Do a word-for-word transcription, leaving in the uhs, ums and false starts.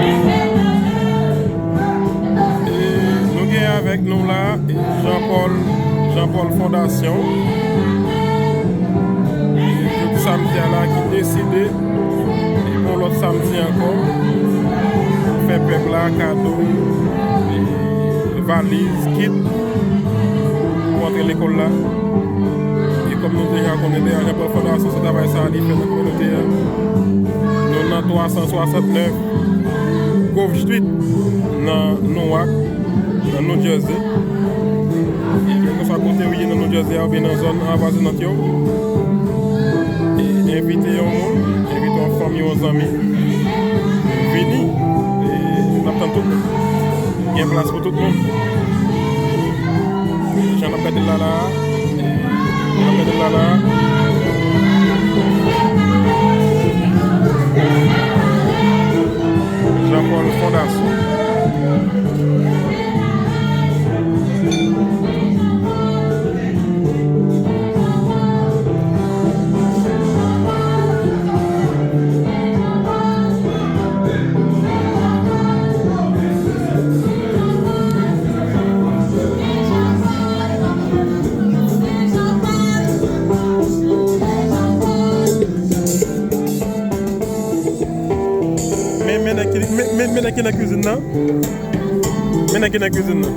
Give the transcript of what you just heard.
E nou gen avèk nou la, e, Jean Paul, Jean Paul Fondasyon. E, jodi samdi a la ki deside, e, pou lòt samdi ankò, pou fè pèp la kado, e, valiz, kit, pou antre lekòl la. E kòm nou deja konnen, deja Jean Paul Fondasyon, se travay sa a li fè nan kominote a. Nou nan twa san swasantnèf Grove Street, nan Newark, nan New Jersey. E kèlkeswa kote ou ye nan New Jersey a oubyen nan zòn avwazinant yo, e envite yon moun, envite yon fanmi, yon zanmi, vini. E n ap tann tout moun. Gen plas pou tout moun. Jan n ap gade l la la. Jan n ap gade l la la. Jean Paul Fondasyon. Men, men nèg ki, men, men, men nèg ki nan kizin nan. Men nèg ki nan kizin nan.